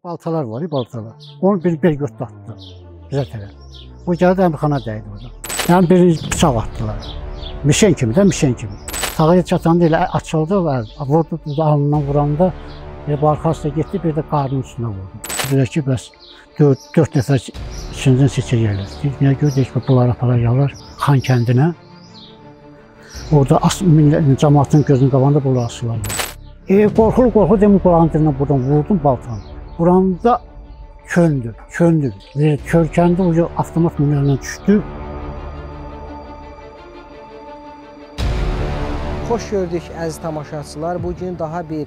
Baltalar var, baltalar. Onu bir götü atdı bizə tərəf. O gəldi Əmirxana dəydi orada. Yəni birini bıçaq atdılar. Mişen kimi də, mişen kimi. Tağıya çatanda elə açıldı və vurdu, alnından vuranda arxası da getdi, bir də qarnının üstünə vurdu. Dedilər ki, bəs 4 nəfər içindən seçəcəklər. Niyə görə deyək ki, bunları aparacaqlar Xan kəndinə. Orada cəmaatın gözünün qabağında bunlar asılarlar. Qorxulu-qorxulu demin qulağın dibinə buradan vurdum baltanı. Vuranda köndü, köndü. Körkəndi, o avtomat minlərlə düşdü. Xoş gördük əziz tamaşaçılar. Bugün daha bir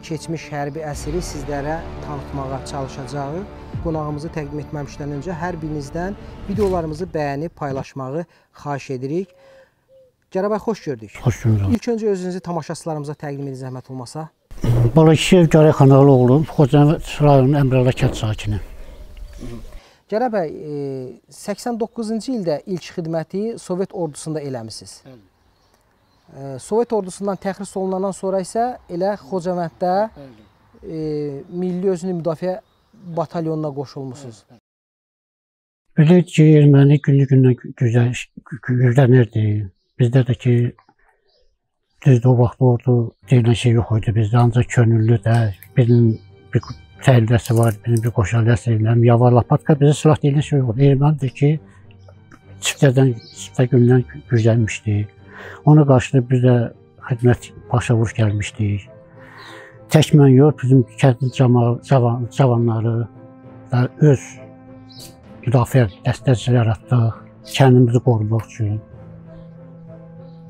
keçmiş hərbi əsiri sizlərə tanıtmağa çalışacağıq. Qonağımızı təqdim etməmişdən öncə hər birinizdən videolarımızı bəyənib paylaşmağı xahiş edirik. Gərəbəy, xoş gördük. Xoş gördük. İlk öncə özünüzü tamaşaçılarımıza təqdim edin, zəhmət olmasa. Balakişiyev Gərək Xanəgüloğlu, Xocavənd rayonunun Əmrəla kənd sakini. Gərəbəy, 89-cu ildə ilk xidməti Sovet ordusunda eləmisiniz. Bəli. Sovet ordusundan təxris olunandan sonra isə elə Xocavənddə Milli Özünü Müdafiə Batalyonuna qoşulmuşsunuz. Bilirik ki, erməni günlü-gündən güclənirdi. Bizdə də ki, düzdür, o vaxt ordu deyilən şey yox idi bizdə, ancaq könüllü də, birinin bir təhlükəsi var, birinin bir qoşalyası, yavar, lapatka, bizə silah deyilən şey yox idi. Ermənidir ki, çiftə gündən güclənmişdi. Ona qarşı biz də xidmət başa vuruş gəlmişdik. Tək mən yox, bizim kəndin cavanları da öz müdafiə dəstəsi yaratdıq, kəndimizi qorumaq üçün.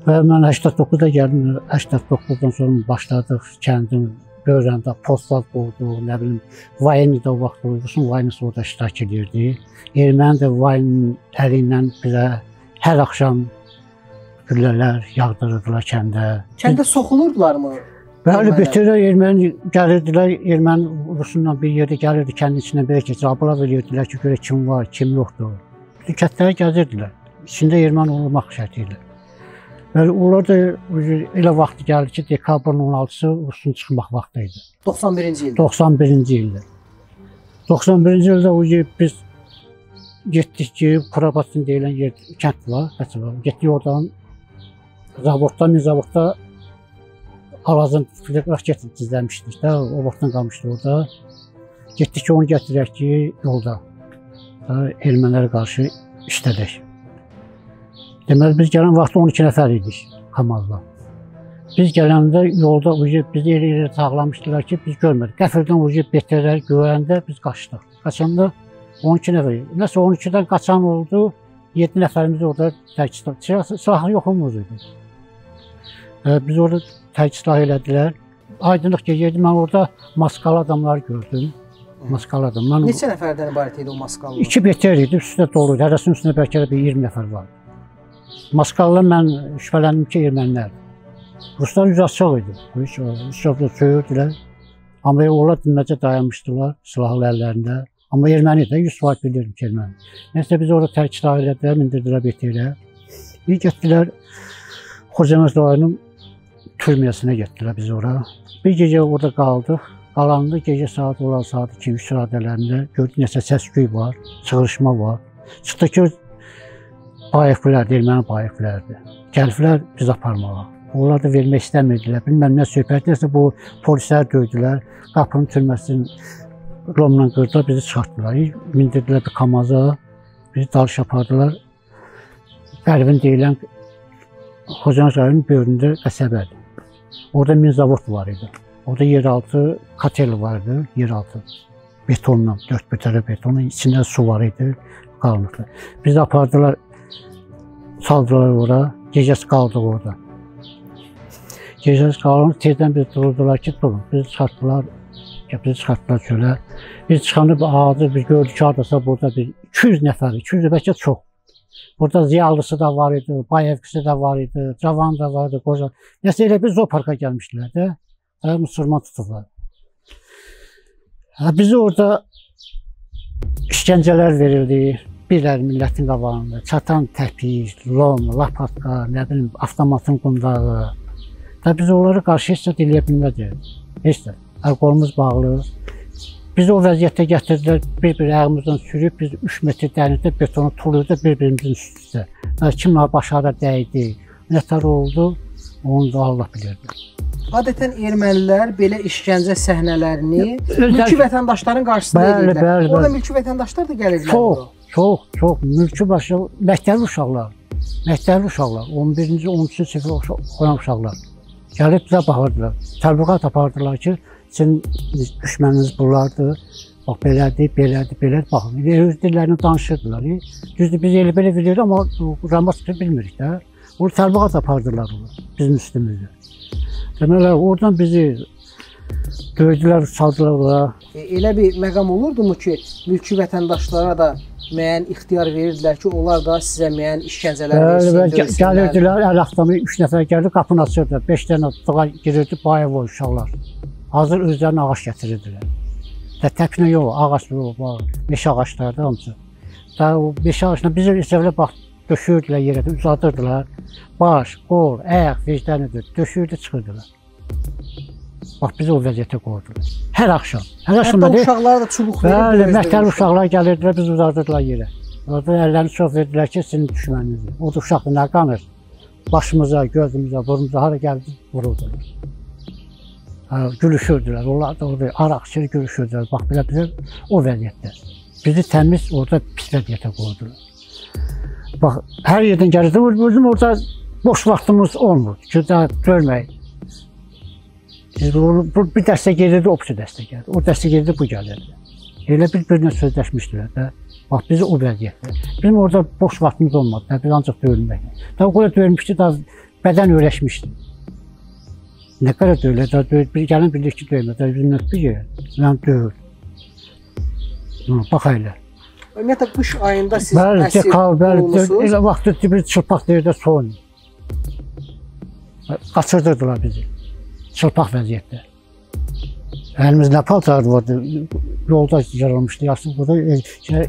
Və mən 89-da gəldim, 89-dan sonra başladıq kəndin görəndə postlar qurdu, nə bilim, Vayni də o vaxt Rusun Vaynisi orada iştirak edirdi. Erməni də Vayninin əli ilə bizə hər axşam güllələr yağdırırdılar kəndə. Kəndə soxulurdularmı? Bəli, bitirirlər, erməni gəlirdilər, erməni Rusunla bir yerdə gəlirdi, kəndin içindən belə ki, cabılar verirdilər ki, görə kim var, kim yoxdur. Bütün kəndləri gəzirdilər, içində erməni olmaq şərti ilə. Bəli, onlar da elə vaxtı gəldi ki, dekabrın 16-sı Rusun çıxmaq vaxtı idi. 91-ci ildə? 91-ci ildə. 91-ci ildə o biz getdik ki, Kurabatın deyilən yer, kənd var, qəsəbə. Getdik oradan, zavodda, zavodda Alazın raket gizlənmişdik də, o vaxtdan qalmışdı orada. Getdik ki, onu gətirək ki, yolda ermənilərə qarşı işlədək. Deməli, biz gələn vaxtda 12 nəfər idik Kamazla. Biz gələndə yolda bizi elə-elə sağlamışdılar ki, biz görmədik. Qəfildən o BTR-ləri görəndə biz qaçdıq. Qaçanda 12 nəfər idi. Nəsə 12-dən qaçan oldu, 7 nəfərimiz orada tərk silahı yoxumuz idi. Biz orada tərk silah elədilər. Aydınlıq gecə idi, mən orada maskalı adamlar gördüm. Maskalı adamlar. Neçə nəfərdən ibarət idi o maskalılar? 2 BTR idi, üstünə dolu idi. Hərəsinin üstünə bəlkə də bir 20 nəfər vardı. Maskalılar mən şübhələndim ki, ermənilərdir. Ruslar yüz açıq idi. Üç söyürdülər. Amma onlar dinməcə dayanmışdılar silahlı əllərində. Amma erməni də 100% bilirdim ki, erməni. Nəsə biz orada tərk silah elədilər, mindirdilər BTR-ə. Bir getdilər Xocavənd rayonunun türməyəsinə getdilər biz ora. Bir gecə orada qaldıq. Qalanda gecə saat olan saat 2-3 radələrində gördük nəsə səs-küy var, çığırışma var. Çıxdı ki, bayıqlərdir, erməni bayıqlərdir. Gəliblər biz aparmağa. Onlar da vermək istəmirdilər. Bilməm nə söhbət, nəsə bu polislər döydülər. Qapının türməsini lomla qırdılar, bizi çıxartdılar. Mindirdilər bir kamaza, bizi dalış apardılar. Qərbin deyilən Xocavənd rayonunun böyründə qəsəbədir. Orada min zavod var idi. Orada yeraltı katel vardı, yeraltı betonla, dörd bir tərəf betonla, içində su var idi, qalınlıqda. Bizi apardılar, saldılar ora, gecəsi qaldıq orada. Gecəsi qalın, tezdən biz dururdular ki, durun. Bizi çıxartdılar, çölə. Biz çıxanda bir ağacı, biz gördük ki, haradasa burada bir 200 nəfər, 200 bəlkə çox. Burada ziyalısı da var idi, bayevkisi də var idi, cavan da var idi, qoca. Nəsə elə bir zooparka gəlmişdilər də, müsəlman tutublar. Bizi orada işgəncələr verildi, birlər millətin qabağında, çatan təpik, lom, lapatka, nə bilim, avtomatın qundağı. Və biz onlara qarşı heç də eləyə bilmədik, heç də. Əl qolumuz bağlı, Bizi o vəziyyətdə gətirdilər, bir-bir ayağımızdan sürüb, biz 3 metr dərinlikdə betonu tuluyurdu bir-birimizin üstündə. Kim başarı dəydi, nətər oldu, onu da Allah bilirdi. Adətən ermənilər belə işgəncə səhnələrini mülki vətəndaşların qarşısında edirdilər. Bəli, orada mülki vətəndaşlar da gəlirdilər. Çox, çox, çox. Mülki başı, məktəbli uşaqlar, 11-ci, 13-cü sinifə oxuyan uşaqlar. Gəlib bizə baxırdılar, təbliğat apardılar ki, sizin düşməniniz bunlardır, bax belədir, belədir, belədir, baxın. Öz dillərini danışırdılar. Düzdür, biz elə belə bilirdik, amma qrammatika bilmirik də. Onu təbliğat apardılar bizim üstümüzdə. Deməli, oradan bizi döydülər, saldılar ora. Elə bir məqam olurdumu ki, mülki vətəndaşlara da müəyyən ixtiyar verirdilər ki, onlar da sizə müəyyən işgəncələr versin, döysünlər? Gəlirdilər, əl axtamı 3 nəfər gəldi, qapını açırdılar, 5 dənə dığa girirdi, bayağı uşaqlar. Hazır özlərinə ağac gətirirdilər. Təpinə yox, ağac yox, meşə ağaçlardır hamısı. O meşə ağaçına bizi hesabla bax, döşüyürdülər yerə, uzadırdılar. Baş, qol, ayaq, vicdanıdır, döşüyürdü, çıxırdılar. Bax, bizi o vəziyyətə qoydular. Hər axşam. Hər axşam hətta uşaqlara da çubuq verir. Bəli, məktəbli uşaqlar gəlirdilər, bizi uzadırdılar yerə. Orada əllərini çox verdilər ki, sizin düşməninizdir. O da uşaqdır, nə qanır? Başımıza, gözümüzə, burnumuza hara gəldi, vururdular. Gülüşürdülər, onlar da orada araq içir, gülüşürdülər. Bax, belə bizə o vəziyyətdə. Bizi təmiz orada pis vəziyyətə qoydular. Bax, hər yerdən gəlirdi. Bizim orada boş vaxtımız olmur ki, daha görməyik. Bir dəstə gelirdi, o bir dəstə gəlirdi. O dəstə gelirdi, bu gəlirdi. Elə bir-birinə sözləşmişdilər də. Bax, bizi o vəziyyətdə. Bizim orada boş vaxtımız olmadı, biz ancaq döyülmək. Daha o qədər döyülmüşdü, daha bədən öyrəşmişdi. Nə qədər döyülər, bir gəlin bilir ki, döymək, bizim nöqtə ki, mən döyür. Bax elə. Ümumiyyətlə, qış ayında siz əsir olmuşsunuz. Elə vaxtı bir çılpaq deyir də soyun. Qaçırdırdılar bizi. Çılpaq vəziyyətdə. Əlimiz nə paltarı vardı, yolda yarılmışdı, yaxşı burada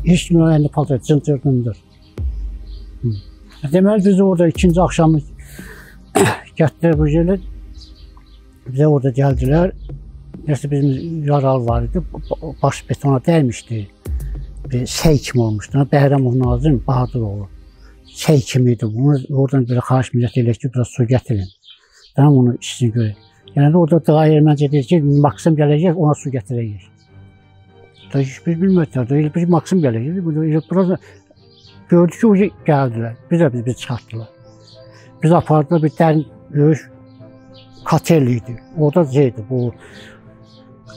heç kimin əlində paltar, cıncır-cındır. Deməli, bizi orada ikinci axşamı gətirdilər bu yerə. Bizə orada gəldilər, nəsə bizim yaralı var idi, baş betona dəymişdi, bir sey kimi olmuşdu, Bəhramov Nazim Bahadıroğlu, sey kimi idi, bunu oradan belə xahiş millət elək ki, biraz su gətirin, mən onu içsin görək. Yəni orada daha erməncə deyir ki, Maksim gələcək, ona su gətirəcək. Da heç bir bilmədilər, elə bir Maksim gələcək, biraz gördük ki, o gəldilər, bizə biz çıxartdılar. Biz apardılar bir dərin böyük katel idi, orada şeydi, bu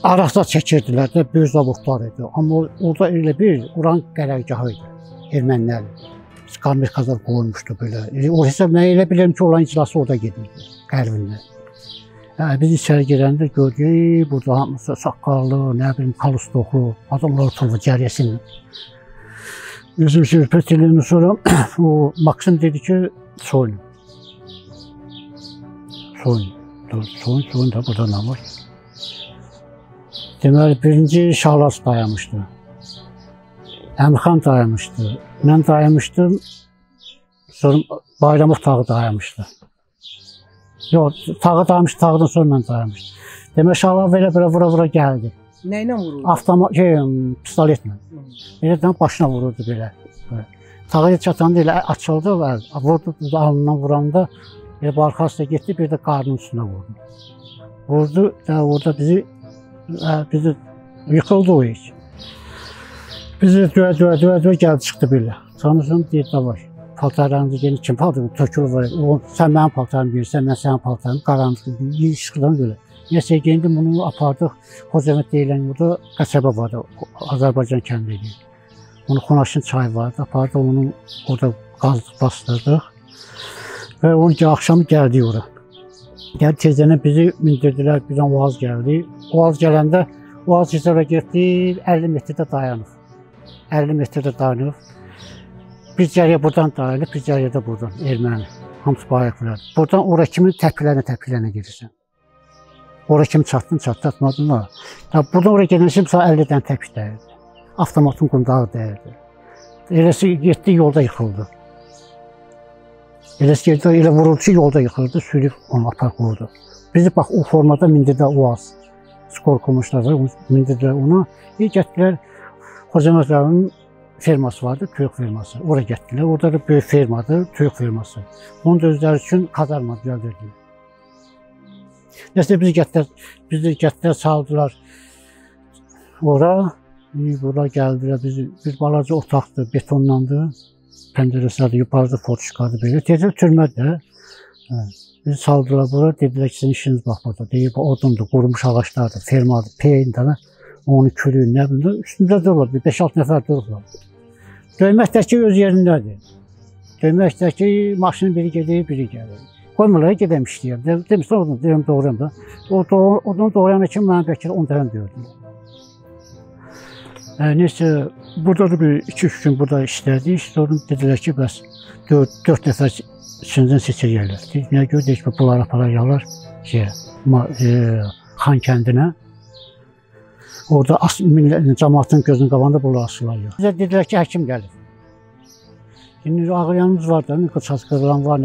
arasda çəkirdilər də, böyük zavodlar idi. Amma orada elə bir oranın qərargahı idi, ermənilər. Kamikazlar qoyulmuşdu belə. O hesab, mən elə bilirəm ki, olan iclası orada gedirdi, qərbindən. Biz içəri girəndə gördük, burada hamısı saqqallı, nə bilim, kalustoxlu, adamlar oturdu cəriyyəsinin. Özüm söhbət eləyəndən sonra o Maksim dedi ki, soyun. Soyun. Soyun, soyun da burada nə var? Deməli, birinci Şahlas dayanmışdı. Əmirxan dayanmışdı. Mən dayanmışdım, sonra Bayramov Tağı dayanmışdı. Yox, Tağı dayanmışdı, Tağıdan sonra mən dayanmışdım. Demək, Şahlas belə-belə vura-vura gəldi. Nə ilə vururdu? Avtomat, pistoletlə. Belə başına vururdu belə. Tağıya çatanda elə açıldı, vurdu, alnından vuranda elə bu arxasına getdi, bir də qarnının üstünə vurdu. Vurdu, orada bizi yıxıldı o iş. Bizi döyə-döyə gəldi, çıxdı belə. Sonra deyir, davay, paltarlarınızı geyin, kim paltarı tökülür var. Sən mənim paltarımı geyirsən, mən sənin paltarımı, qaranlıq, işıqdan belə. Nəsə geyindim, bunu apardıq, Xocavənd deyilən orada qəsəbə vardı, Azərbaycan kəndi idi. Onu Xonaşın çayı vardı, apardıq, onu orada qazdıq, bastırdıq. Və onun axşamı gəldik ora. Gəldi tezlənə bizi mindirdilər, birdən Oğaz gəldi. Oğaz gələndə, Oğaz hesabla getdi, 50 metrdə dayanıb. 50 metrdə dayanıb. Bir cəriyə buradan dayanıb, bir cəriyə də buradan, erməni. Hamısı bayaq vurardı. Buradan ora kimi təpilənə-təpilənə gedirsən. Ora kimi çatdın, çatmadın da. Buradan ora gedən üçün 50 dənə təpik dəyirdi. Avtomatın qundağı dəyirdi. Eləsi getdi, yolda yıxıldı. Eləsi getdi, elə vuruldu ki, yolda yıxıldı, sürüb onu apar qoydu. Bizi bax o formada mindirdi Oğaz. Skor qoymuşlar, mindirdilər ona. Getdilər, Xocaməz rayonunun ferması vardı, toyuq ferması. Oraya getdilər. Orada da böyük fermadır, toyuq ferması. Onu da özləri üçün kazarma düzəldirdilər. Nəsə bizi getdilər, saldılar ora. Bura gəldilər, bizi bir balaca otaqdır, betonlandı. Pəncərəsi vardı, balaca fortuşkadır belə. Tezə türmədir. Bizi saldılar bura, dedilər ki, sizin işiniz bax burada. Deyib, odundur, qurumuş ağaclardır, fermadır, peyin, onu kürüyün, nə bilim. Üstündə dururlar, bir 5-6 nəfər dururlar. Döymək də ki, öz yerindədir. Döymək də ki, maşının biri gedir, biri gəlir. Qoymurlar, gedəm işləyəm. Demişlər, odun, deyirəm, doğruyam da. Odunu doğrayana kimi mənə bəlkə 10 dənə döyürdülər. Neyse, burada da bir 2-3 gün burada işlədik. Sonra dedilər ki, bəs 4 nəfər içindən seçəcəklər. Niyə görə? Deyik ki, bunları aparacaqlar Xan kəndinə. Orada cəmaatın gözünün qabağında bunlar asılacaq. Bizə dedilər ki, həkim gəlir. İndi ağrıyanımız var da, qıçası qırılan var,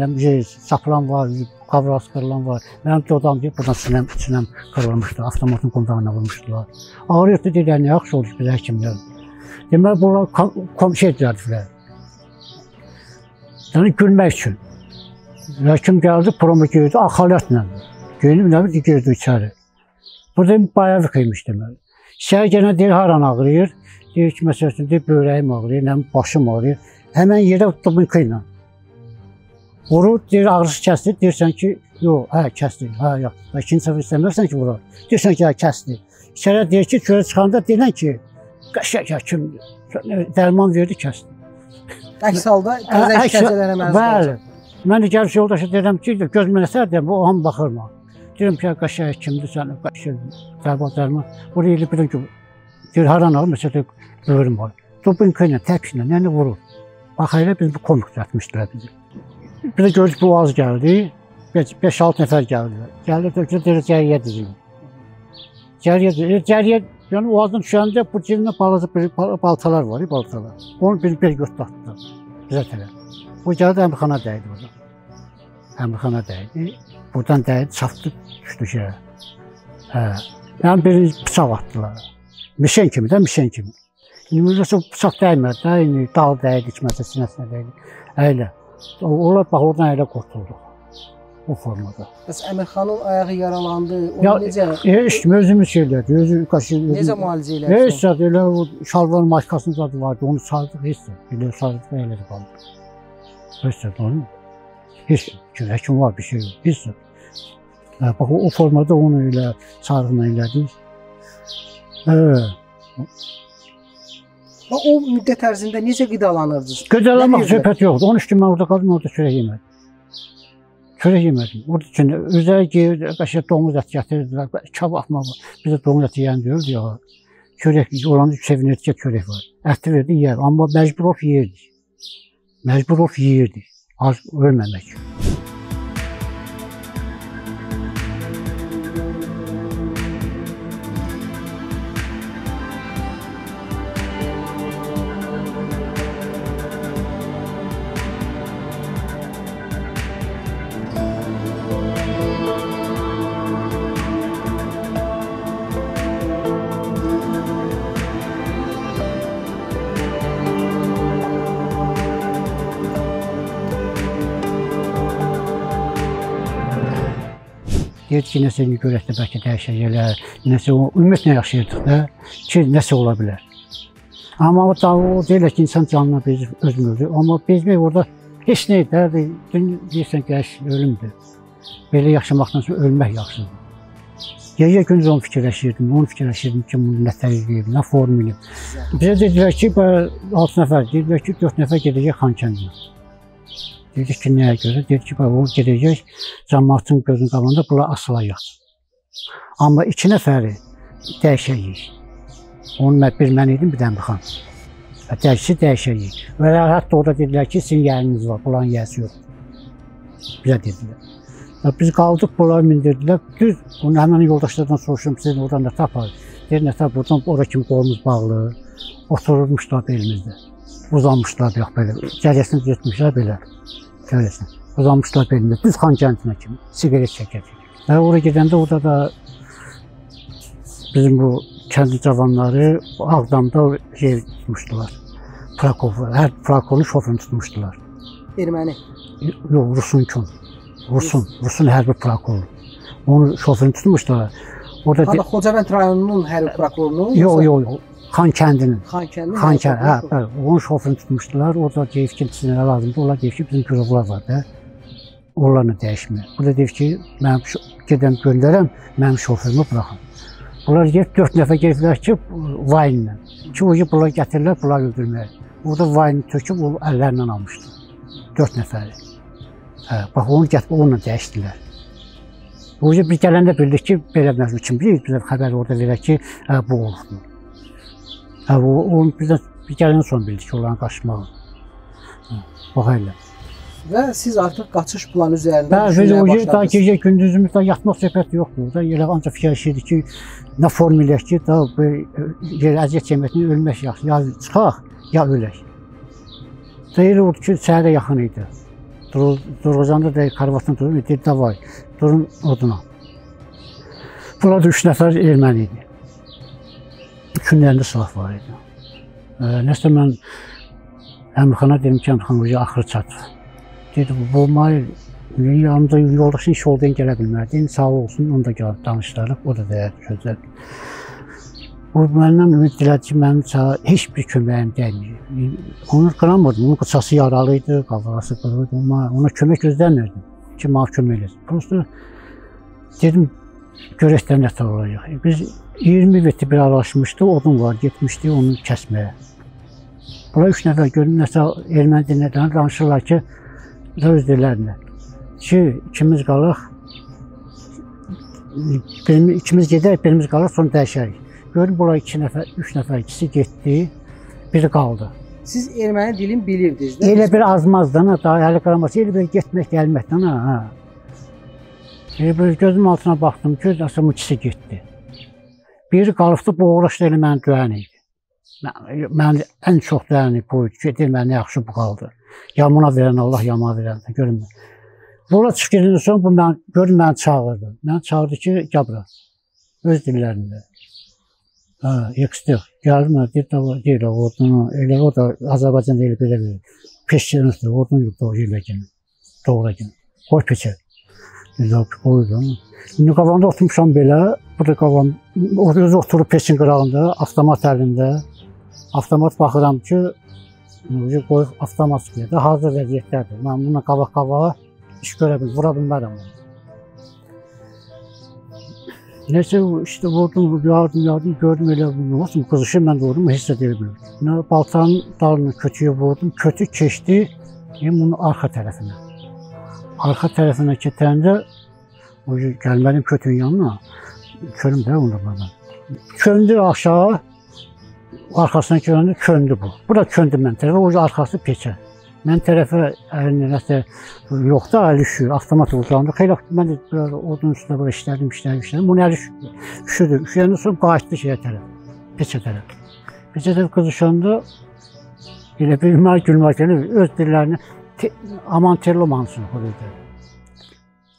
çapılan var, qavrası qırılan var. Mənim dodam deyib, buradan sinəm qırılmışdı, avtomatın qundağına vurmuşdular. Ağrıyırdı, dedilər, nə yaxşı oldu ki, bizə həkim gəlir. Deməli, bunlar şey düzəldilər. Yəni, gülmək üçün. Həkim gəldi, promu geydi, axaliyatla. Geyinib, nə bilir, girdi içəri. Burada bayavıq imiş deməli. İçəri gələn deyir, haran ağrıyır? Deyir ki, məsəl üçün, deyir, böyrəyim ağrıyır, nə başım ağrıyır. Həmən yerə dubinka ilə vurur, deyir, ağrısı kəsdi, deyirsən ki, yox, hə, kəsdi, hə, yox. İkinci səfər istəməzsən ki, vurar. Deyirsən ki, hə, kəsdi. İçəri deyir ki, çölə çıxanda deyilən ki, qəşəng həkimdir. Dərman verdi, kəsdi. Əks halda təzə işgəncələrə məruz qalacaq. Bəli. Mən də gəlib yoldaşa deyirəm ki, gözümə nəsə deyirəm, o hamı baxır mənə. Deyirəm ki, qəşəng həkimdir, sən qəşəng dərman. Oraya eləyib bilirəm ki, deyir, haran ağrır, məsələn, böyrüm var. Dubinka ilə, təpiklə, nəni vurur. Bax, elə biz bu komik düzəltmişdilər bizi. Bir də gördük, bu az gəldi, 5-6 nəfər gəldilər. Gəldilər, deyir, cəriyə dizilir. Cəriyə dizilir, cəriyə, yəni o azdan düşəndə bu cibində balaca bir baltalar var, baltalar. Onu bir götlatdılar bizə tərəf. Bu gəldi, Əmirxana dəydi burada. Əmirxana dəydi, buradan dəydi, çapdı, düşdü şeyə. Hə, yəni birini bıçaq atdılar. Mişen kimi də, mişen kimi. İndi bıçaq dəymədi də, indi dal dəydi, içməsə sinəsinə dəydi. Əylə. Onlar bax, oradan əylə qurtulduq. O formada. Bəs Əmirxanın ayağı yaralandı, onu necə? Heç, özümüz şey elədi, özü qaşı... Necə müalicə elədi? Heç zad, elə o şalvarın maşkasının zadı vardı, onu sardıq, heç zad. Elə sardıq, elə qaldı. Heç zad, onu. Heç zad, həkim var, bir şey yox, heç zad. Bax, o formada onu elə sarğına elədik. O müddət ərzində necə qidalanırdınız? Qidalanmaq söhbət yoxdur. 13 gün mən orada qaldım, orada çörək yemədim. Çörək yemədim. Orada üçün özləri geyirdi, qəşəng donuz əti gətirirdilər, kabab mı? Bizə donuz əti yeyən deyirdi ya. Çörək olanda sevinirdik ki, çörək var. Əti verdi, yeyər. Amma məcbur olub yeyirdik. Məcbur olub yeyirdik. Az ölməmək üçün. Deyirdi ki, nəsə görək də bəlkə dəyişəcəklər, nəsə ümumiyyətlə yaşayırdıq da ki, nəsə ola bilər. Amma o deyirlər ki, insan canına bezib özmürdü. Amma bezmək orada heç nə idi, deyirsən ki, ölümdür. Belə yaşamaqdan sonra ölmək yaxşıdır. Gecə gündüz onu fikirləşirdim, ki, bunu nə tərcih edib, nə form edib. Bizə dedilər ki, 6 nəfər, dedilər ki, 4 nəfər gedəcək Xan kəndinə. Dedik ki, nəyə görə? Dedik ki, o gedəcək, cəmaatın gözünün qabağında bunlar asılacaq. Amma 2 nəfəri dəyişəcəyik. Onun bir mən idim, bir də Əmirxan. Dəyişi dəyişəcəyik. Və hətta orada dedilər ki, sizin yeriniz var, bunların yiyəsi yoxdur. Bizə dedilər. Biz qaldıq, bunları mindirdilər. Düz, onu həmən yoldaşlardan soruşum, sizin oradan nə tapar? Deyir, nə tapar, buradan ora kimi qolumuz bağlı, oturmuşlar belimizdə. Uzanmışlar, yox belə, cəriyəsini düzəltmişlər belə. Cəriyəsini. Uzanmışlar belimizdə, düz Xan kəndinə kimi, siqaret çəkər. Və ora gedəndə orada da Bizim bu kəndin cavanları Ağdamda yer tutmuşdular. Prokov, hər prokovun şoferini tutmuşdular. Erməni? Yox, Rusunkun. Rusun hərbi prokovu. Onun şoferini tutmuşdular. Orada Xocavənd rayonunun hərbi prokurorunu? Yox, Xankəndinin. Xankəndinin? Xankənd, hə, onun şoferini tutmuşdular. Orada deyib ki, sizə nə lazımdır? Onlar deyib ki, bizim girovlar var da. Onlarla dəyişmir. Burada deyib ki, mənim gedən göndərəm, mənim şoferimi buraxın. Bunlar gedib 4 nəfər gediblər ki, vaynla. Ki, o ki, bunlar gətirirlər, bunlar öldürməyə. Orada vaynı töküb, o əllərlə almışdı. 4 nəfəri. Hə, bax, onu gətirib, onunla dəyişdilər. O ki, biz gələndə bildik ki, belə məhzur kim bilir, bizə xəbər orada verək ki, hə, bu olubdur. Hə, onu bizə gələndən sonra bildik ki, onların qaçmağı. Hə, bax, elə. Və siz artıq qaçış planı üzərində düşünməyə başladınız. Daha gecə gündüzümüz daha yatmaq söhbəti yoxdur. Da elə ancaq fikirləşirdik ki, nə form eləyək ki, daha bu yer əziyyət çəkməkdən ölmək yaxşı. Ya çıxaq, ya ölək. Da elə oldu ki, səhərə yaxın idi. Durğuzanda da karvatdan durun, dedi, davay, durun oduna. Bunlar da 3 nəfər erməni idi. Üçünün əlində silah var idi. Nəsə mən Əmirxana dedim ki, Əmirxan hoca axırı çatır. Dedi, bu may yanımda yoldaşın iş olduğunu gələ bilmədi. İndi sağ olsun, onu da gəlib danışdırıq, o da dəyərli sözlər. O məndən ümid dilədi ki, mənim heç bir köməyim dəymir. Onu qıramırdım, onun qıçası yaralı idi, qavrası qırıldı, ona kömək gözləmirdim ki, mənə kömək eləsin. Prosto dedim, görək də nətər olacaq. Biz 20 metr bir araşmışdı, odun var, getmişdi onu kəsməyə. Bura 3 nəfər gördüm, nəsə erməni dinlədən danışırlar ki, öz dillərinə ki, ikimiz qalaq, ikimiz gedək, birimiz qalaq, sonra dəyişərik. Gördüm, bura 2 nəfər, 3 nəfər, ikisi getdi, biri qaldı. Siz erməni dilini bilirdiniz, değil mi? Elə bir azmazdan, daha əli qıraması, elə bir getmək, gəlməkdən, ha. Elə bir gözüm altına baxdım ki, əsəm ikisi getdi. Biri qalıbdı, bu uğraş da elə məni döyən idi. Mən ən çox döyən bu idi ki, deyir, mənə nə yaxşı bu qaldı. Yamına verən Allah, yamına verən, görünmür. Bura çıxıb gedəndən sonra bu mən, görün, məni çağırdı. Məni çağırdı ki, gəl bura. Öz dillərində. Hə, yıxdıq. Gəldim, deyir, ordunu, elə o da Azərbaycanda elə belə verir. Peşçənizdir, ordunu yox, doğru yerlə gəlin. Doğru gəlin. Qoy peçə. Qoydum. İndi qavanda oturmuşam belə, burada qavan, özü oturub peçin qırağında, avtomat əlində. Avtomat baxıram ki, qoyub avtomat çıxır. Hazır vəziyyətdədir. Mən bununla qabaq-qabağa iş görə bilmərəm, vura bilmərəm onu. Neyse, işte vurdum, yardım, gördüm elə olsun, qızışı mən də vurdum, heç də deyə bilmirəm. Baltanın dalını kötüyə vurdum, kötü keçdi bunun arxa tərəfinə. Arxa tərəfinə keçəndə, gəlmədim kötünün yanına, körüm də onu da. Köndü aşağı, arxasına köndü, köndü bu. Bu da köndü mən tərəfə, o arxası peçə. Mən tərəfə əlində nəsə yoxdur, əli üşüyür, avtomat uzandı. Xeyli vaxt mən də biraz odun üstünə böyle işlədim. Bunun əli üşüdü. Üşüyəndən sonra qayıtdı şeyə tərəf, peçə tərəf. Peçə tərəf qızışanda elə bir gülmək gəlir, öz dillərini aman terlo mahnısını oxuyurdu.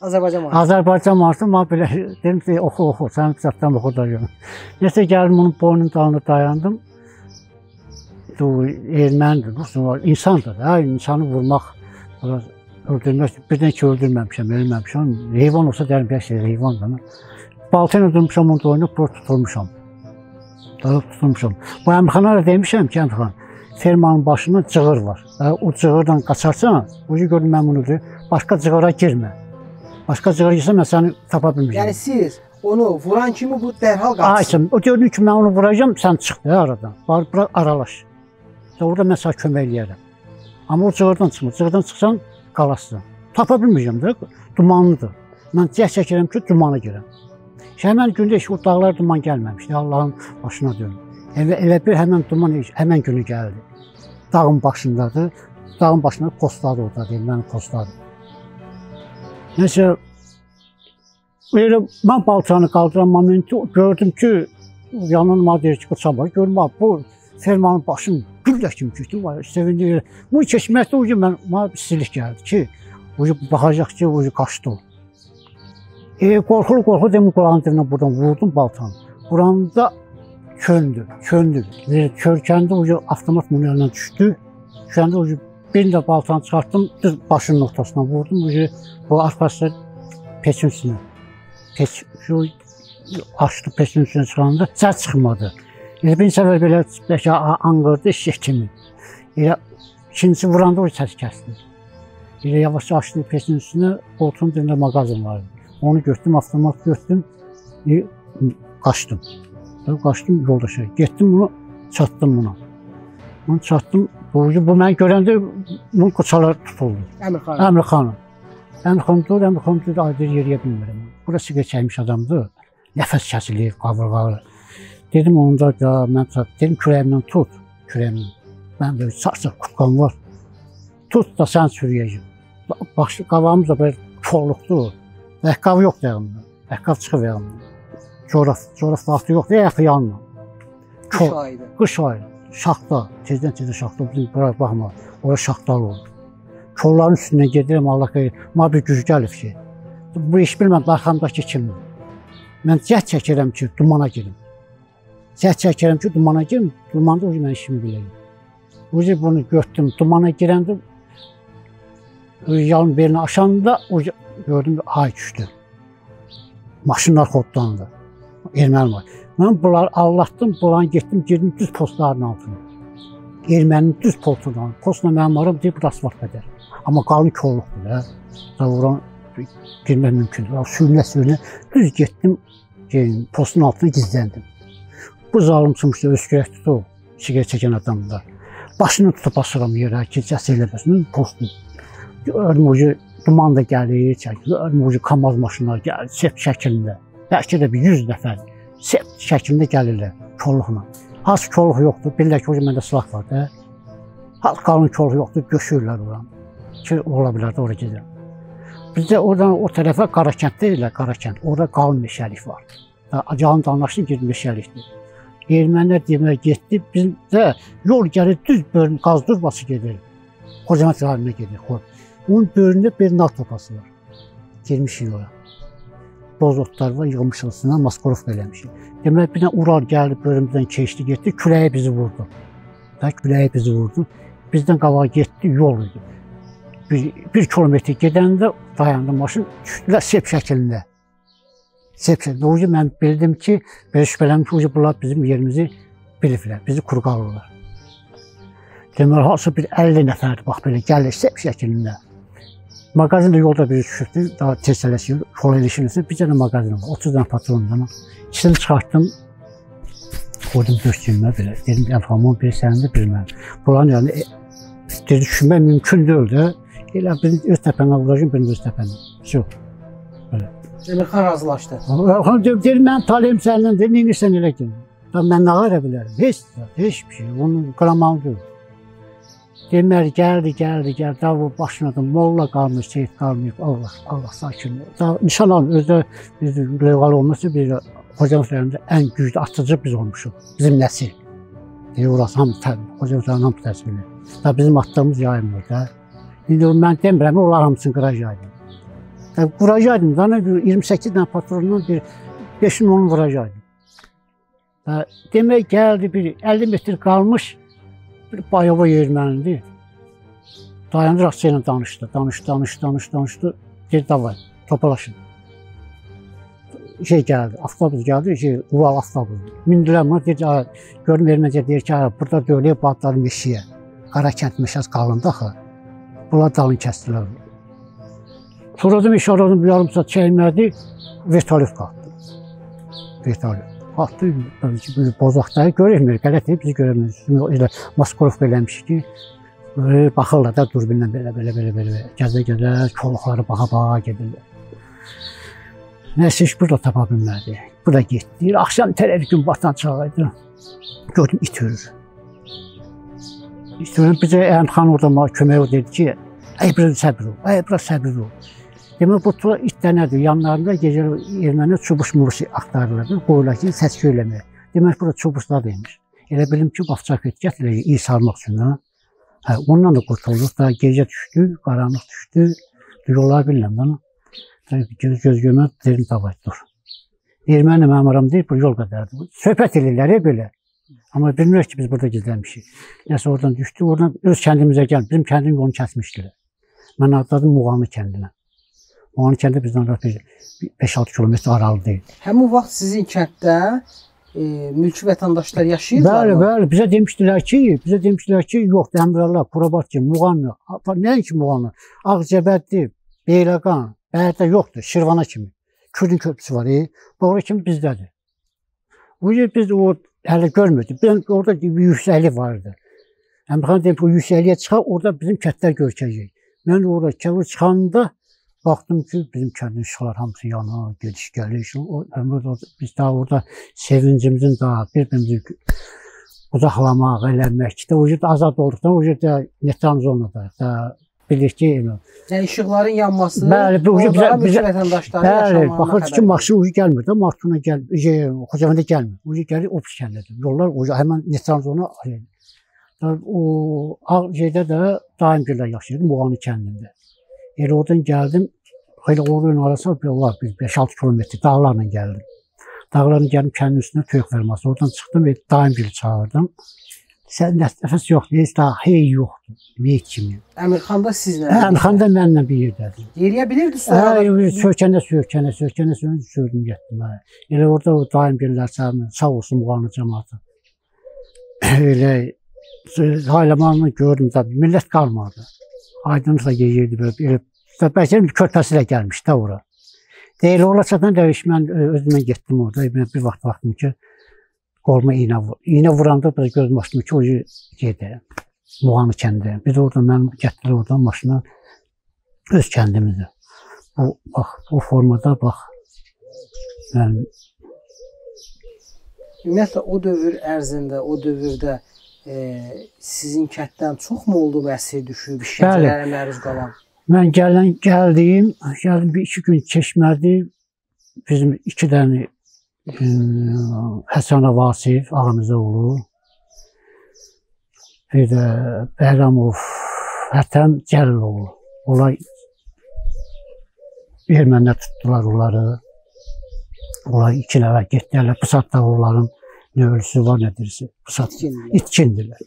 Azərbaycan mahnısı. Azərbaycan mahnısı, mən belə dedim ki, oxu, oxu, sən çatdan oxu da görüm. Nəsə gəldim, onun boynunun dalına dayandım. Ermənidir, insandır da, insanı vurmaq, öldürmək, birdən ki öldürməmişəm, ölməmişəm, heyvan olsa deyərəm ki, şey, heyvandır. Balta ilə durmuşam, onu doyunub, bura tutulmuşam, tutulmuşam. Bu Əmirxana da demişəm ki, Əmirxan, fermanın başında cığır var, o cığırdan qaçarsan, o ki, gördüm mən bunu deyim, başqa cığıra girmə, başqa cığıra girsən, mən səni tapa bilməyəcəm. Yəni siz onu vuran kimi bu dərhal qaçsın? O gördün ki, mən onu vuracam, sən çıx da aradan, bura aralaş. Orada mən sənə kömək eləyərəm. Amma o cığırdan çıxmır. Cığırdan çıxsan, qalasın. Tapa bilməyəcəm də, dumanlıdır. Mən cəhd çəkirəm ki, dumana girəm. Həmən gündə heç o dağlar duman gəlməmişdi. Allahın başına dönüm. Elə bir həmən duman, həmən günü gəldi. Dağın başındadır. Dağın başında postladı orada, deyim, mənim postladı. Nəsə, elə mən baltanı qaldıran momenti gördüm ki, yanılma deyir ki, qıça var. Görüm, bu fermanın başını güllə kimi keçdi, sevindi. Bu keçməkdə o gün mənə bir istilik gəldi ki, o gün baxacaq ki, o gün qaçdı o. Qorxulu-qorxulu dedim, qulağın dibinə buradan vurdum baltanı. Vuranda çöndü, çöndü. Çörkəndə o avtomat bunun əlindən düşdü. Düşəndə o birini də baltanı çıxartdım, düz başının ortasına vurdum. O arpası peçin üstünə. Peç, şu açdı peçin üstünə çıxanda səs çıxmadı. Elə bir səfər belə bəlkə anqırdı eşək kimi. Elə ikincisi vuranda o səs kəsdi. Elə yavaşca açdı peçin üstünə, qoltuğun dibində mağazin vardı. Onu götürdüm, avtomat götürdüm, qaçdım. Qaçdım yoldaşa. Getdim bunu, çatdım buna. Bunu çatdım. Bu mən görəndə bunun qoçaları tutuldu. Əmirxan. Əmirxanım. Əmirxan dur, Əmirxan dur, aydır yeriyə bilmirəm. Burası siqaret çəkmiş adamdır. Nəfəs kəsilir, qabırğalı. Dedim onda da mən dedim kürəyimdən tut, kürəyimdən. Mənim də saç kupqam var. Tut da sən sürüyəcəm. Baş qabağımız da belə kolluqdur. Ayaqqabı yoxdur ayağımda. Ayaqqabı çıxıb ayağımda. Coraf vaxtı yoxdur, ayağı yanmır. Qış ayıdır. Qış ayı. Şaxta, tezdən-tezə şaxta, bizim bura baxma, ora şaxtalı oldu. Kolların üstündən gedirəm, Allah xeyir, mənə bir güc gəlib ki, bu iş bilməm, arxamdakı kimdir. Mən cəhd çəkirəm ki, dumana girim. Cəhd çəkirəm ki, dumana girim, dumanda o mən işimi biləyim. O bunu götürdüm, dumana girəndə, yalın belini aşanda, o gördüm, ay düşdü. Maşınlar xodlandı, erməni var. Mən bunları allatdım, bunları getdim, girdim düz postların altına. Erməninin düz postunun altına. Postla mənim aram deyib, burası var qədər. Amma qalın kolluqdur da. Vuran girmək mümkündür. Sürünə-sürünə düz getdim, postun altına gizləndim. Bu zalım çıxmışdı, öskürək tutub, siqaret çəkən adamlar. Başını tutub basıram yerə ki, səs eləməsin, postun. Gördüm o ki, duman da gəlir, gördüm o ki, kamaz maşınlar gəlir, sep şəklində. Bəlkə də bir 100 nəfər sep şəklində gəlirlər kolluqla. Has kolluq yoxdur, bilirlər ki, o ki, məndə silah var da. Has qalın kolluq yoxdur, göşürlər oranı. Ki, ola bilər də ora gedirəm. Bizdə oradan o tərəfə Qarakənd deyirlər, Qarakənd. Orada qalın meşəlik var. Calın danlaşdı, girdi meşəlikdir. Ermənilər deməyə getdi, bizdə yol gəlir, düz bölüm, qaz durbası gedir. Xocavənd rayonuna gedir. Onun bölümündə bir nar topası var. Girmişik ora. Boz otlar var, yığmışıq üstünə, maskorovka eləmişik. Demək, bir dənə Ural gəldi, bölümdən keçdi, getdi, küləyi bizi vurdu. Da, küləyi bizi vurdu. Bizdən qabağa getdi, yol idi. Bir kilometr gedəndə dayandı maşın, düşdülər sep şəklində. Sep şəklində. O gün mən bildim ki, belə şübhələndim ki, bunlar bizim yerimizi biliblər, bizi kurqalırlar. Deməli, hansı bir 50 nəfərdir, bax belə gəlir sep şəklində. Mağazin də yolda biri düşübdü, daha tez tələsir, kola ilişirsə, bir dənə mağazin var, 30 dənə patrondan. İkisini çıxartdım, qoydum döşcüyümə belə. Dedim, Əlxamon biri sənindir, biri mənim. Bunların yəni, dedi, düşünmək mümkün deyildi. Elə birini öz təpəmə vuracam, birini öz təpəmə. Yox, belə. Əmirxan razılaşdı. Əmirxan deyir, mənim taleyim sənindir, nə edirsən elə ki. Mən nə görə bilərəm? Heç, heç bir şey, onun qıramalı deyil. Deməli, gəldi, gəldi, gəldi, daha bu başına da molla qalmır, seyid qalmayıb, Allah, Allah sakin. Daha nişan alın, özdə biz lövqalı olması, biz Xocavənd rayonunda ən güclü atıcı biz olmuşuq, bizim nəsil. Deyir, orası hamı, Xocavənd rayonu hamı təsvir edir. Daha bizim atdığımız yayılmır da. İndi mən demirəm, onlar hamısını qıracaqdım. Vuracaqdım, daha 28 dənə patronundan bir 5-ini onu vuracaqdım. Demək, gəldi bir 50 metr qalmış, bir bayova ermənidir. Dayandı, rastca ilə danışdı, danışdı, danışdı, danışdı, danışdı. Dedi, davay, topalaşın. Şey gəldi, avtobus gəldi, şey, Ural avtobusu. Mindilər buna, dedi, görüm erməncə deyir ki, burada dövləyə batları meşəyə. Qarakənd meşəsi qalındı axı. Bunlar dalını kəsdilər. Sonradan iş aradım, bir yarım saat çəkmədi, vertolyot qalxdı. Vertolyot qalxdı, bozaqdayı görünmür, qələt bizi görünmür. Elə maskorovka eləmişik ki, baxırlar da durbinlə belə, belə, belə, belə, gəzə-gəzə, kolluqları baxa-baxa gedirlər. Nəsə iş burada tapa bilmədi. Bura getdi. Axşam tərəf gün batan çağı idi. Gördüm, it hürür. İt hürür. Bizə Əmirxan orada kömək dedi ki, ey, biraz səbir ol, ey, biraz səbir ol. Demək, bu itlər nədir? Yanlarında gecə ermənilər çubuş murus axtarırlar, qoyurlar ki, səs-küy eləməyə. Demək, bura çubuşlar deymiş. Elə bilim ki, bafçaq et gətirir, iyi sarmaq üçün. Hə, ondan da qurtulduq. Daha gecə düşdü, qaranlıq düşdü. Yolları bilmirəm. Göz görməz, dedim, davay, dur. Erməni mənim aram deyir, bu yol qədərdir. Söhbət eləyirlər belə. Amma bilmirik ki, biz burada gizlənmişik. Nəsə oradan düşdü, oradan öz kəndimizə gəldi. Bizim kəndin yolunu kəsmişdilər. Mən atladım Muğanlı kəndinə. Muğanlı kəndi bizdən 5-6 kilometr aralı deyil. Həmin vaxt sizin kənddə mülki vətəndaşlar yaşayırdılar mı? Bəli, bəli. Bizə demişdilər ki, yox, Dəmirələr, Kurabatki, Muğanlı, nəinki Muğanlı, Ağcəbədli, Beyləqan, Bəyətdə yoxdur, Şirvana kimi. Kürdün köprüsü var, doğru kimi bizdədir. Bu yer biz o hələ görmürdük. Ben orada bir yüksəklik vardı. Əmirxan deyim ki, o yüksəkliyə çıxar, orada bizim kəndlər görkəcək. Mən orada kəvir çıxanda baxdım ki, bizim kəndin işıqlar hamısı yanır, gediş gəliş. Biz daha orada sevincimizin daha bir-birimizi qucaqlamaq, eləmək. O yerdə azad olduqdan, o yerdə neytral zonada da bilir ki, yəni işıqların yanması, bəli, orada mülki vətəndaşların yaşamağına baxırdı ki, maşın ucu gəlmir də, maşına gəlmir, Xocavəndə gəlmir. Ucu gəlir, o pis kəndədir. Yollar ucu, həmən neytral zona. O yerdə də daimgillər yaşayırdı, Muğanlı kəndində. Elə oradan gəldim, elə oradan arası var, 5-6 kilometr dağlarla gəldim. Dağlarla gəldim, kəndin üstünə toyuq verməsi. Oradan çıxdım və daimgili çağırdım. Sən nəfəs yoxdur, heç daha hey yoxdur, meyit kimi. Əmirxan da sizlə? Əmirxan da mənimlə bir yerdədir. Yeriyə bilirdi sonra? Hə, söykənə, söykənə, söykənə, söydüm, getdim. Elə orada o daimgillər sağ olsun Muğanlı cəmaatı. Elə haylamanı gördüm tabii, millət qalmadı. Aydınlıqla yeyirdi belə. Bəlkə körpəsi də gəlmiş də ora. Deyil, ola çatan döyüş, mən özümdən getdim orada. Bir vaxt baxdım ki, qoluma iynə vur. İynə vuranda biraz gözüm açdım ki, o yerdə, Muğanlı kəndində. Biz oradan, mənim gətirdilər oradan maşına öz kəndimizdə. Bu, bax, bu formada bax. Mən... Ümumiyyətlə, o dövr ərzində, o dövrdə sizin kənddən çox mu oldu əsir düşüb, işgəncələrə məruz qalan? Mən gəldim, bir iki gün keçmədi. Bizim iki dənə Həsənə Vasif, Ağamızoğlu, bir də Bəhramov, Hətəm Cəliloğlu. Onlar ermənilər tutdular onları. Onlar iki nəfər getdilər. Bu saatda onların nə ölüsü var, nə dirisi. Bu saat itkindirlər.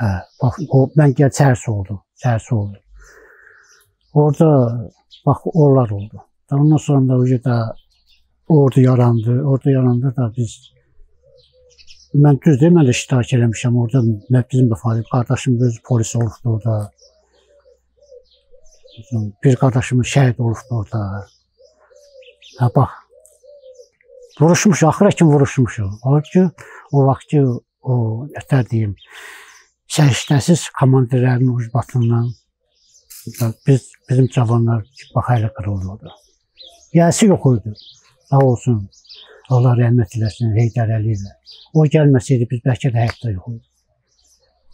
Hə, bax, o, mən gəl çərsi oldu, çərsi oldu. Orada, bax, onlar oldu. Ondan sonra da o yerdə ordu yarandı, ordu yarandı da biz, mən düz deyil, mən də iştirak eləmişəm orada, bizim də fəaliyyət, qardaşım öz polis olubdu orada, bir qardaşımız şəhid olubdu orada. Hə, bax, vuruşmuş, axıra kimi vuruşmuşuq. Olur ki, o vaxt ki, o, nətər deyim, səriştəsiz komandirlərin ucbatından biz, bizim cavanlar bax, hələ qırıldı orada. Yəsi yox idi. Sağ olsun, Allah rəhmət eləsin Heydər Əliyevə. O gəlməsəydi biz bəlkə də həyatda yox idik.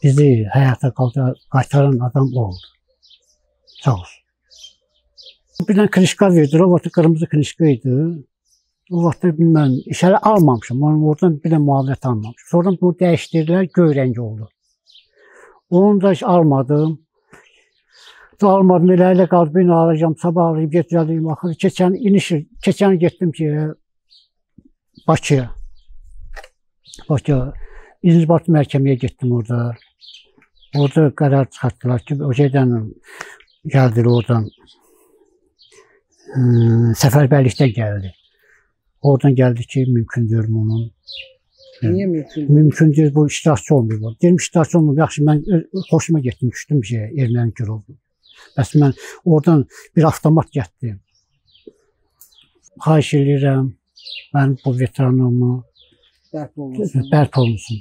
Bizi həyata qaytaran adam o oldu. Sağ olsun. Bir dənə knişka verdilər, o vaxt qırmızı knişka idi. O vaxt mən işələ almamışam, oradan bir də müavinət almamışam. Sonradan bunu dəyişdirdilər, göy rəngi oldu. Onu da heç almadım. Almadım, elə qaldı, bir alacağım, sabah alacağım, getirəcəyim. Axır, keçən getdim ki, Bakıya. Bakıya, İnzibat məhkəməyə getdim orada. Orada qərar çıxartdılar ki, o şeydən gəldilər oradan, Səfərbərlikdən gəldi. Oradan gəldi ki, mümkün deyil bunun. Niyə mümkün? Mümkün deyil, bu iştirakçı olmuyor. Deyim, iştirakçı olmuyor, yaxşı, mən xoşuma getdim, düşdüm şeyə, erməni girovdu. Bəs mən oradan bir avtomat gətirdim. Xahiş edirəm, mən bu veteranımı bərpa olunsun.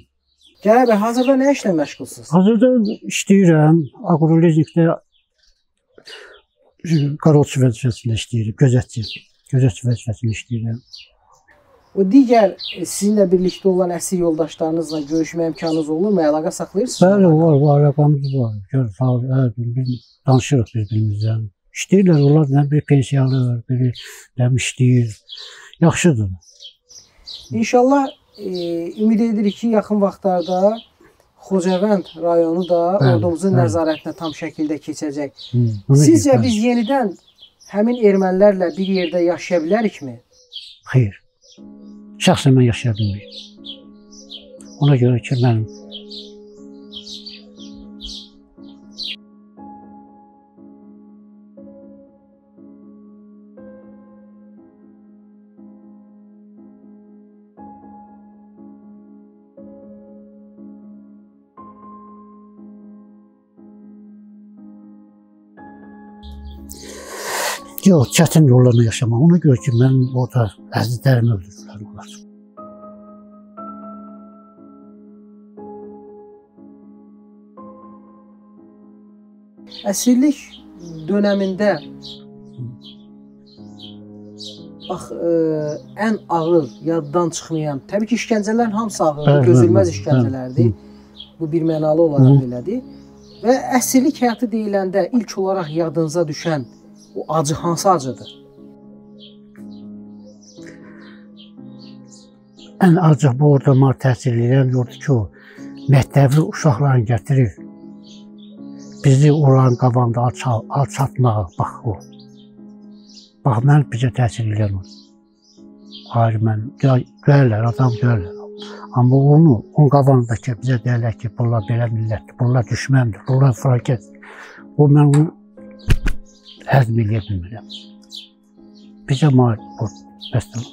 Cəlal bəy, hazırda nə işlə məşğulsunuz? Hazırda işləyirəm, Agrolizingdə qarolçu vəzifəsində işləyirəm, gözətçi vəzifəsində işləyirəm. O digər sizinlə birlikdə olan əsir yoldaşlarınızla görüşmə imkanınız olurmu? Əlaqə saxlayırsınız? Bəli, var, əlaqəmiz var. Danışırıq bir-birimizdən. İşləyirlər, onlar nə bir pensiya alır, biri nə işləyir. Yaxşıdır. İnşallah ümid edirik ki, yaxın vaxtlarda Xocavənd rayonu da ordumuzun nəzarətinə tam şəkildə keçəcək. Sizcə biz yenidən həmin ermənilərlə bir yerdə yaşaya bilərikmi? Xeyr. Şəxsən mən yaşaya bilməyim. Ona görə ki, mənim yox, çətin yollarla yaşamaq. Ona görə ki, mənim orada əzizlərimi öldürdülər onlar. Əsirlik dönəmində bax, ən ağır, yaddan çıxmayan, təbii ki, işgəncələrin hamısı ağırdır, gözülməz işgəncələrdir. Bu bir mənalı olaraq belədir. Və əsirlik həyatı deyiləndə ilk olaraq yadınıza düşən o acı hansı acıdır? Ən acı bu orada mənə təsir edən gördü ki, o məktəbli uşaqlarını gətirir. Bizi onların qabağında alçatmağa, bax o. Bax, mən bizə təsir edən o. Hayır, mən döyərlər, adam döyərlər. Amma onu, onun qabağındakı bizə deyərlər ki, bunlar belə millətdir, bunlar düşməndir, bunlar fəlakətdir. O, mən onu həzm eləyə bilmirəm. Bizə bu məsələ.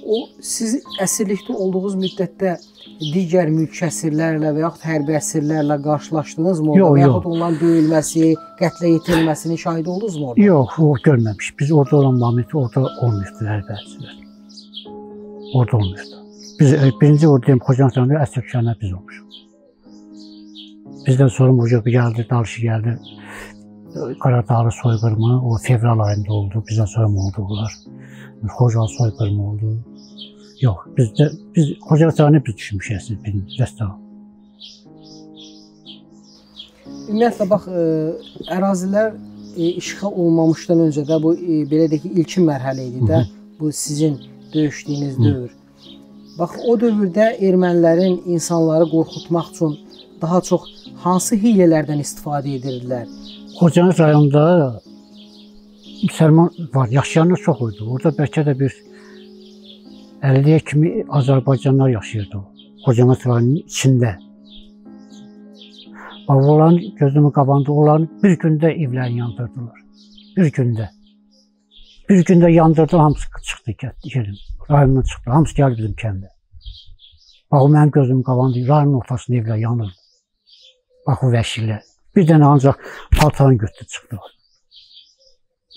O, siz əsirlikdə olduğunuz müddətdə digər mülki əsirlərlə və yaxud hərbi əsirlərlə qarşılaşdınız mı orada? Və yaxud onların döyülməsi, qətlə yetirilməsinin şahidi oldunuz mu orada? Yox, o görməmiş. Biz orada olan momenti orada olmuşdu hərbi əsirlər. Orada olmuşdu. Biz birinci orada deyim, Xocalı əsir düşənlər biz olmuşuq. Bizdən sonra bu gəldi, dalışı gəldi. Qaradağlı soyqırımı o fevral ayında oldu, bizdən sonra oldu bunlar. Xocalı soyqırımı oldu. Yox, biz Xocalı sarayına biz düşmüşük əsir, rəssamı. Ümumiyyətlə, bax, ərazilər işğal olmamışdan öncə də bu, belə deyək ki, ilkin mərhələ idi də, bu sizin döyüşdüyünüz dövr. Bax, o dövrdə ermənilərin insanları qorxutmaq üçün daha çox hansı hiylələrdən istifadə edirdilər? Xocalı rayonunda müsəlman var, yaşayanlar çox idi. Orada bəlkə də bir 50-yə kimi Azərbaycanlar yaşayırdı Xocalı rayonunun içində. Bax, onların gözümün qabağında, onların bir gündə evlərini yandırdılar. Bir gündə. Bir gündə yandırdı, hamısı çıxdı, getdi, rayondan çıxdı, hamısı gəldi bizim kəndə. Bax, o mənim gözümün qabağında, rayonun ortasında evlər yanırdı. Bax, o vəhşilər. Bir dənə ancaq paltarını götürdü, çıxdı.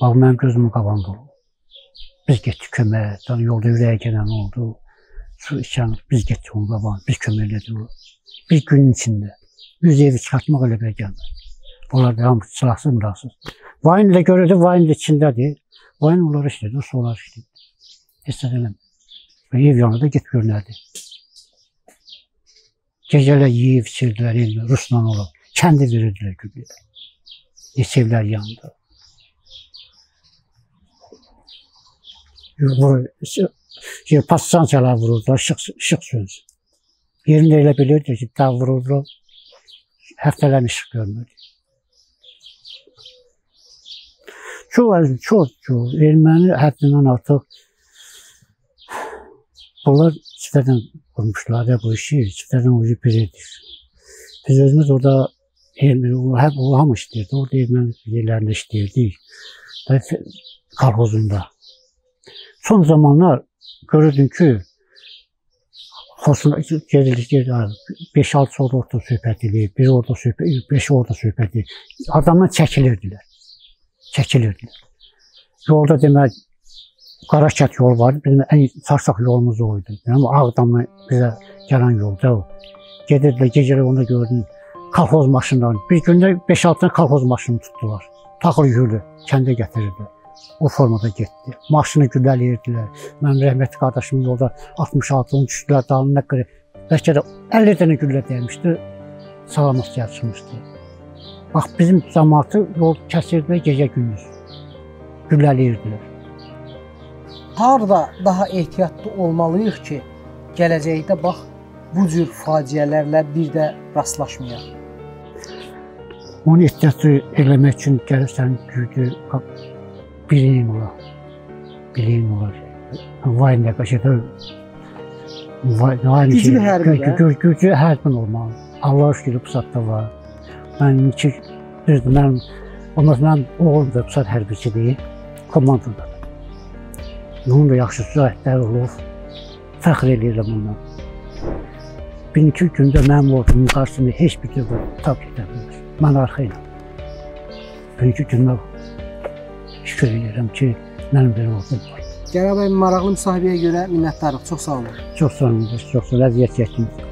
Bax, mənim gözümün qabağında oldu. Biz getdik köməyə, yolda ürəyə gələn oldu, su içən, biz getdik onun qabağına, biz kömək elədik onu. Bir günün içində 100 evi çıxartmaq elə belə gəlmədi. Onlar da hamısı silahsız, mürasız. Vayn də görürdü, Vayn də içindədir. Vayn onları işləyirdi, o su onları işləyirdi. Heç nə eləmir. Ev yanında get gör nədir. Gecələr yeyib içirdilər, elmə, Rusla olub. Kəndi verirdilər gübüyə. Neçə evlər yandı. Passancalar vururdular, işıq sönsün. Yerində elə bilirdi ki, daha vururdular, həftələrini işıq görmürdü. Çox, çox, çox. Erməni həddindən artıq bunlar çiftədən qurmuşlar da bu işi, çiftədən ucu bir edir. Biz özümüz orada erməni, hamı işləyirdi, orada erməni yerlərində işləyirdik, kolxozunda. Son zamanlar görürdüm ki, gedirik, 5-6 orada söhbət eləyir, bir orada söhbət, 5 orada söhbət eləyir. Adamlar çəkilirdilər, çəkilirdilər. Yolda demək, Qarakət yolu vardı, bizim ən sarsaq yolumuz o idi. Yəni, Ağdamdan bizə gələn yolda o. Gedirdilər, gecələr onda gördüm, kolxoz maşınlarını. Bir gündə 5-6 dənə kolxoz maşını tutdular. Taxıl yürüdü, kəndə gətirirdilər. O formada getdi. Maşını gülləliyirdilər. Mənim rəhmətli qardaşımın yolda 66-ını düşdülər, dalına qırı. Bəlkə də 50 dənə güllə dəymişdi, salamat gəlib çıxmışdı. Bax, bizim cəmaatı yol kəsirdilər gecə-gündüz. Gülləliyirdilər. Harda daha ehtiyatlı olmalıyıq ki, gələcəkdə bax, bu cür faciələrlə bir də rastlaşmayaq? Onu ehtiyatlı eləmək üçün gəlib sənin gücü biliyin olar. Biliyin olar. Vayniyə qaşıda Güclü hərbi də. Güclü hərbin olmalı. Allah şükür Pusatda var. Mən iki, düzdür, mənim, ondan sonra mənim oğlum da Pusat hərbiçidir, komandodadır. Onun da yaxşı sürətləri olub, fəxr eləyirəm ondan. Bir-iki gündə mənim ordumun qarşısında heç bir dövlət tab gedə bilmir. Mən arxayım. Bir-iki gündə şükür eləyirəm ki, mənim bir ordum var. Gərav bəy, maraqlı müsahibəyə görə minnətdarıq. Çox sağ olun. Çox sağ olun, çox sağ olun, əziyyət çəkdiniz.